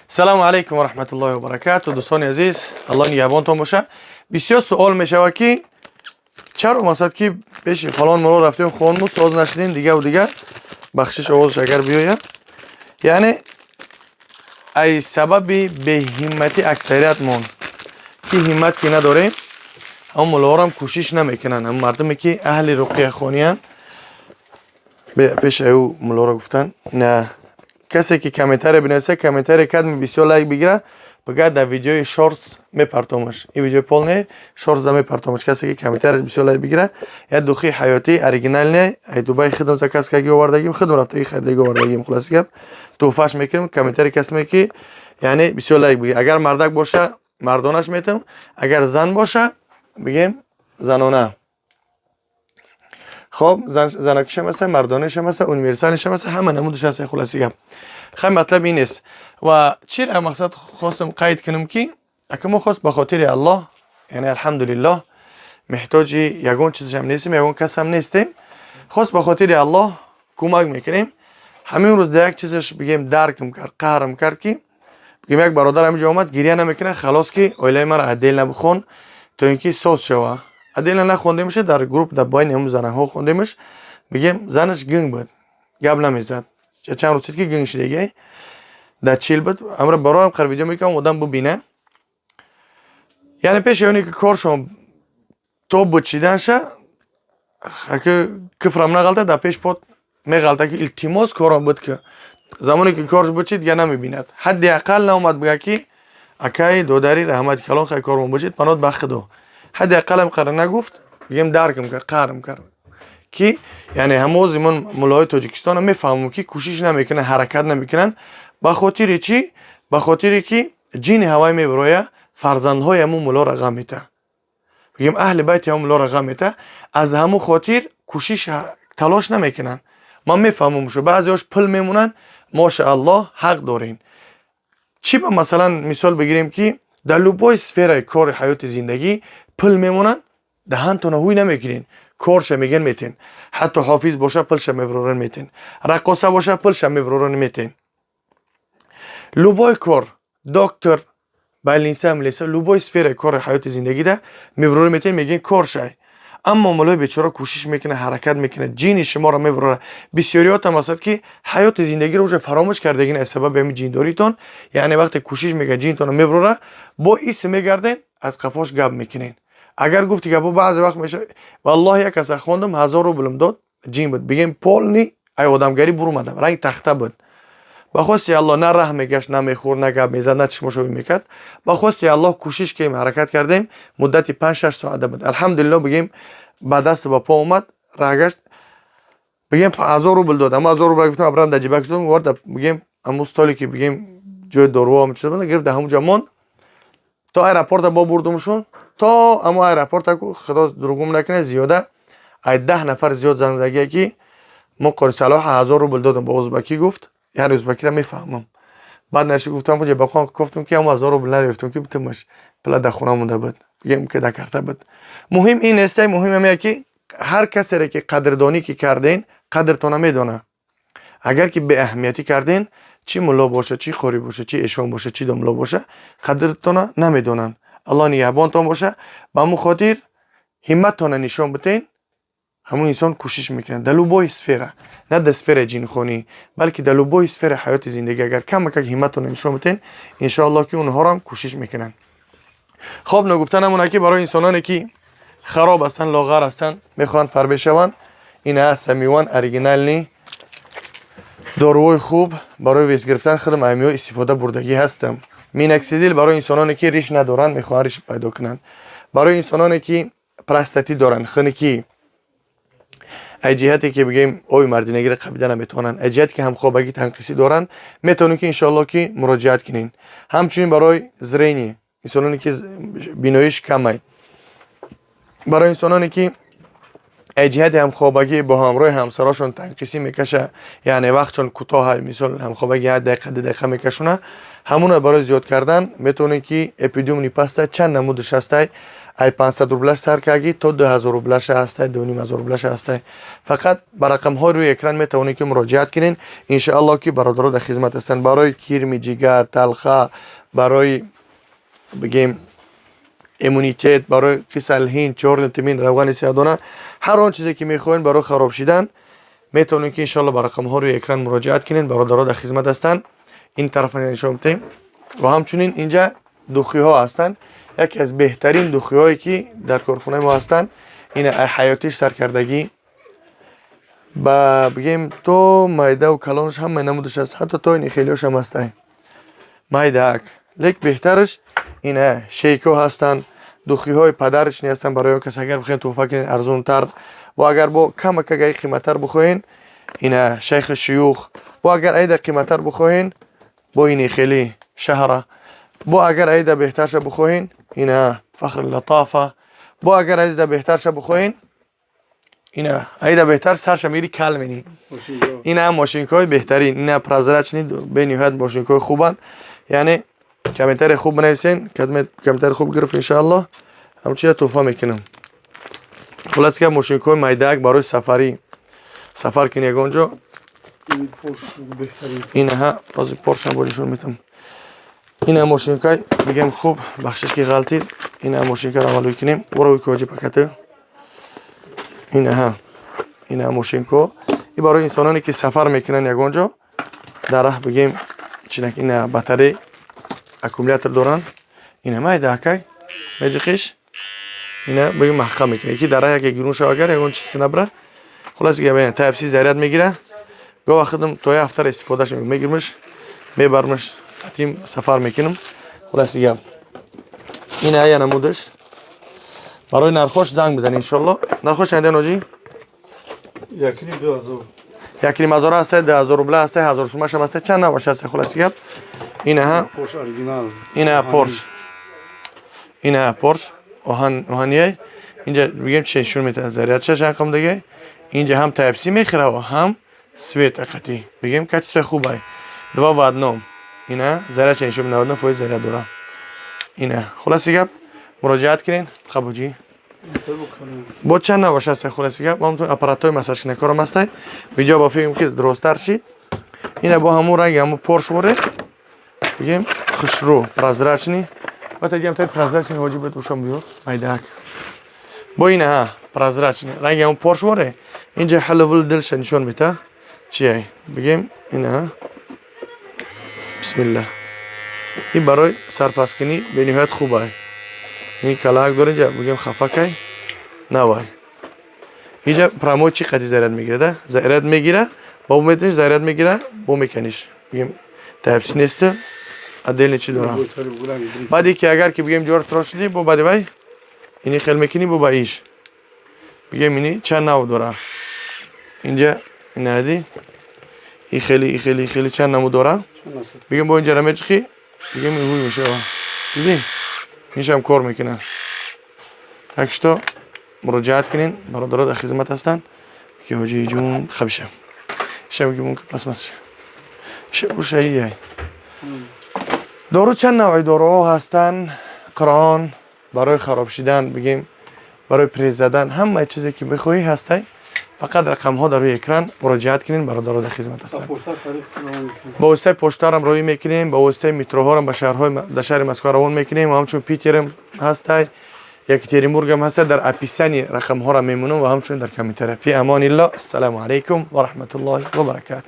Салому алайкум ва раҳматуллоҳи ва баракату. Дӯстони азиз, Аллоҳ нигаҳбонтон боша. Бисёр суол мешавад, ки чаро, масалан, ки пеши фалон мулло рафтем, хонму соз нашудем, дигаву дигар. Бахшиш, овозаш агар биёяд. Яъне ай сабаби беҳимматӣ аксариятмон, ки ҳиммат ки надорем, ҳамон муллоҳорам кӯшиш намекунанд. Ҳамон мардуме, ки аҳли руқияхониянд, пеши аю муллоро гуфтан на. Касе ки комментария бинависа, комментария кадми бисёр лайк бигира, бигӯяд, дар видеои шортс мепартомаш. Ин видеои полный шортс да мепартомаш. Касе ки комментарияш бисёр лайк бигира, як духи ҳаётӣ, оригинальный, ай Дубай хидм заказ кардаги овардагим, хидм рафтаги харидаги овардагим. Хулоси гап, туҳфаш мекунем. Комментарий касме ки, яъне, бисёр лайк бигира. Агар мардак боша, мардонаш метам, агар зан боша, бигем, занона. Хоб, занакишам ҳаста, мардонашам ҳаста, универсальный шам ҳаста, ҳама намудаш ҳаста. Хулоси гап, хай, матлаб ин нест. Ва чира мақсад хостам қайд кунам, ки ака мо хост ба хотири Аллоҳ, яъне, алҳамдулиллоҳ, меҳтоҷи ягон чизашам нестем, ягон касам нестем, хост ба хотири Аллоҳ кӯмак мекунем. Ҳамин рӯз да як чизаш, бигем, даркм кард, қаҳрм кард, ки, бигем, як бародар ҳаминҷо омад, гиря намекунад, халос, ки оилаи маро отдельно бихон, то ин ки соз шава. Отдельно нахондемша, дар групп, дар байни ҳамун занаҳо хондемаш. Бигем, занаш гинг буд, гап намезад. Чанд рӯз шуд, ки гинг шудагай, дар чил буд. Амра бароям қар видео мекунам, одам бубина. Яъне пеши оне ки коршон то буд шиданша, аки кифрам нағалта, дар пеш под меғалта, ки илтимос, корам буд. Ки замоне ки корш буд шид, дига намебинад. Ҳадди ақал наомад бигӯяд, ки акаи додари, раҳмати калон, хай, кормон бошед, панот ба Худо. Ҳадди ақалам қара нагуфт. Бигем, даркм кард, қаҳрм кард, ки яъне ҳамози ман муллоҳои Тоҷикистонро мефаҳмам, ки кӯшиш намекунанд, ҳаракат намекунанд. Ба хотири чӣ? Ба хотире ки ҷини ҳавай мебироя, фарзандҳои ҳамун муллоро ғам мета, бигем, аҳли байти ҳамун муллоро ғам мета. Аз ҳамун хотир кӯшиш, талош намекунанд. Ман мефаҳмам, шу баъзеҳош пул мемонанд, мошааллоҳ, ҳақ дорен. Чӣ ба масалан мисол бигирем, ки дар любой сфераи кори ҳаёти зиндагӣ пул мемонанд, даҳантона ҳуй намекунен, корша мегӯян, метен. Ҳатто ҳофиз боша, пулша мевроран, метен. Раққоса боша, пулша мевроран, метен. Любой кор, доктор, больница, милиса, любой сфераи кори ҳаёти зиндагида мевроран, метен, мегӯен, кор шай. Аммо муллои бечора кӯшиш мекунад, ҳаракат мекунад, ҷини шуморо меврорад. Бисёриётам ҳастад, ки ҳаёти зиндагиро уже фаромӯш кардагин аз сабаби ҳамин ҷиндоритон. Яъне вақте кӯшиш мекунад, ҷинтонро меврора, бо ис мегарден, аз қафош гап мекунен. Агар гуфти гапо баъзе вақт мешавад. Валлоҳи, як каса хондам, 1000 рублм дод, ҷин буд, бигем, полный ай одамгарӣ бурумадам, ранги тахта буд. Ба хости Аллоҳ, на раҳ мегашт, на мехӯрд, на гап мезад, на чишмошоӣ мекард. Ба хости Аллоҳ кӯшиш кардем, ҳаракат кардем, муддати 5-6 соата буд. Алҳамдулилло, бигем, ба дасту ба по омад, раҳ гашт. Бигем, 1000 рубл дод. Ама 1000 рубл гуфтам, абрам дар ҷибак шудам, ворда, бигем, ҳамун столе ки, бигем, ҷои доруҳо ҳам чиза буд, гирифт, дар ҳамун ҷо монд, то аэропорта бо бурдумшун. То ҳамун аэропорта, ку Худо дуругум накунад, зиёда ай 10 нафар зиёд занг задагия, ки мо қори Салоҳа 1000 рубл додам, ба узбакӣ гуфт. Яъне узбакиро мефаҳмам. Баъд наши гуфтам, ҷебахон гуфтам, ки ҳамун 1000 рубл наёфтам, ки битумаш пула дар хона монда буд, бигем, ки дар карта буд. Муҳим ин нестай, муҳим ҳамия, ки ҳар касере ки қадрдонӣ ки карден, қадртона медона. Агар ки беаҳамиятӣ карден, чӣ мулло боша, чӣ қорӣ боша, чӣ эшон боша, чӣ домло боша, қадртона намедонанд. Аллоҳ нигаҳбонтон боша. Ба ҳамун хотир ҳимматтона нишон битен, ҳамун инсон кӯшиш мекунад дар любой сфера, на дар сфераи ҷинхонӣ, балки дар любой сфераи ҳаёти зиндагӣ. Агар камакак ҳимматтона нишон битен, иншоаллоҳ, ки онҳоро кӯшиш мекунанд. Хоб, нагуфта намонад, ки барои инсононе ки хароб ҳастанд, лоғар ҳастанд, мехоҳанд фарбе шаванд, ин аст Самиван, оригинальный доруҳои хуб барои вес гирифтан. Худам аймиҳо истифода бурдагӣ ҳастам. Миноксидил барои инсононе ки риш надоранд, мехоҳанд риш пайдо кунанд, барои инсононе ки простатит доранд, хунукӣ, аз ҷиҳате ки, бигем, оби мардинагиро қабида наметавонанд, аз ҷиҳате ки ҳамхобагӣ танқисӣ доранд, метавонед, ки иншоаллоҳ, ки муроҷиат кунед. Ҳамчунин барои зрение, инсононе ки биноиш камай, барои инсононе ки аз ҷиҳати ҳамхобагӣ бо ҳамроҳи ҳамсарошон танқисӣ мекаша, яъне вақтшон кӯтоҳа, мисол, ҳамхобагӣ 1 дақиқа, 2 дақиқа мекашона, ҳамуна барои зиёд кардан метавонед, ки эпидиумный паста чанд намудаш ҳастай. Ай 500 рублаш сар карги то 2000 рублаш ҳастай, 2500 рублаш ҳастай. Фақат ба рақамҳои рӯи экран метавонед, ки муроҷиат кунед. Иншоалло, ки бародаро дар хизмат ҳастанд. Барои кирми ҷигар, талха, барои, бигем, иммунитет, барои кисалҳин, чёрный тмин, равғани сиёҳдона, ҳар он чизе ки мехоҳед барои хароб шидан, метавонед, ки иншоалло ба рақамҳо рӯи экран муроҷиат кунед. Бародаро дар хизмат ҳастанд. Ин тарафа нишон медиҳем. Ва ҳамчунин инҷа духиҳо ҳастанд. Яке аз беҳтарин духиҳое, ки дар корхонаи мо ҳастанд, ин ҳаётиш саркардагӣ ба, бигем, то майдаву калонаш, ҳамаи намудаш аст, ҳатто то ин хелиҳошам ҳастай, майдаак. Лек беҳтараш ина шейкҳо ҳастанд, духиҳои подарочный ҳастанд барои он кас, агар бихоҳед туҳфа кунед, арзонтар. Бо агар бо камакак ай қиматтар бихоҳед, ина Шайхи Шуюх. Бо агар айда қиматтар бихоҳед, бо ини хели шаҳра. Бо агар айда беҳтарша бихоҳед, ина Фахри Латофа. Бо агар айда беҳтарша бихоҳед, ина айда беҳтар сарша мегири, кал менӣ. Ина мошинкаҳои беҳтарин, ина прозрачный, бениҳоят мошинкаҳои хубанд. Яъне комментарий хуб бинависен, комментарий хуб гирифт, иншоалло, ҳамчида туҳфа мекунам. Хулас ка, мошинкаҳои майдаак барои сафарӣ, сафар кунӣ ягон ҷо. Инаҳа бози Поршам бо нишон метам. Ина мошинкай, бигем, хуб, бахшиш ки ғалтид. Ина мошинкаро аввал кунем, боро коҷи пакаты. Инаҳа, ина мошинко и барои инсононе, ки сафар мекунанд ягон ҷо, дар раҳ, бигем, чинак. Ина батарей, аккумулятор доранд. Ина майдаакай, меҷиқиш, ина, бигем, маҳкам мекунад, ки дар раҳ яке гирун шава, агар ягон чиз набра. Хулас, Type-C заряд мегира. Гоҳ вақт то як ҳафтара истифодаш мегирмаш, мебармаш, тим сафар мекунам. Хуласи гап, ина я намудаш. Барои нархош занг бизан, иншолло. Нархош чанде, ноҷӣ? 1,5 ҳазор. 1,5 ҳазор ҳастай, 2000 рубла ҳастай, 1000 сумашам ҳастай, чанд навош ҳастай. Хуласи гап, инаҳа. Порш оригинал. Ина Порш, ина Порш оҳан, оҳанияй. Инҷа, бигем, чи нишон метаҳад? Зарядша чанд қам диге. Инҷа ҳам Type-C мехӯра ва ҳам свет ақати, бигем, качествои хубай, два в одном. Ина зарядша нишон, 99% заряд дора ина. Хуласи гап, муроҷиат кунед. Қабуҷӣ бо чанд навош ҳастай. Хуласи гап, ҳамтун аппаратҳои массажкунакорам ҳастай. Видео ба фикрам, ки дурусттар шид. Ина бо ҳамун ранги ҳамун Порш воре, бигем, хушрӯ, прозрачный. Бата дигам таи прозрачный ҳоҷи буд, ушон биёр, майдаак. Бо ина ҳа прозрачный, ранги ҳамун Порш воре. Инҷа ҳалвул дилша нишон мета, чияй, бигем. Ина, бисмилла, ин барои сарпаскунӣ бениҳоят хубай. Ин калаак дора инҷа, бигем, хафакай навай. Инҷа прямой чи қади заряд мегирада, заряд мегира, бо метуниш заряд мегира, бо меканиш, бигем, Type-C неста, отдельный чи дорам. Баъде ки агар ки, бигем, ҷор трошидӣ, бо баъди вай ини хел мекунӣ, бо ба иш, бигем, ини чанд нав дора инҷа. Инади и хели, и хели, и хели, чанд намуд дора, бигем. Бо инҷара мечиқӣ, бигем, ҳуй мешава, дидӣ, иншам кор мекунад. Так что муроҷиат кунед, бародаро дар хизмат ҳастанд. Ки ҳоҷии ҷун хабиша ишам, ки мумкин пластмасса ушаияй. Дору, чанд навъи доруҳо ҳастанд. Қуръон барои хароб шидан, бигем, барои пресс задан, ҳамаи чизе ки бихоҳӣ ҳастай. Фақат рақамҳо дар рӯи экран, муроҷиат кунед, бародаро дар хизмат ҳастанд. Ба воситаи поштарам роҳӣ мекунем, ба воситаи метроҳорам ба шаҳрҳои дар шаҳри Москва равон мекунем. Ҳамчун Питерам ҳастай, Екатеринбургам ҳастай. Дар описании рақамҳоро мемонам ва ҳамчунин дар комментария. Фи амонилло, ассалому алайкум ва раҳматуллоҳи ва баракату.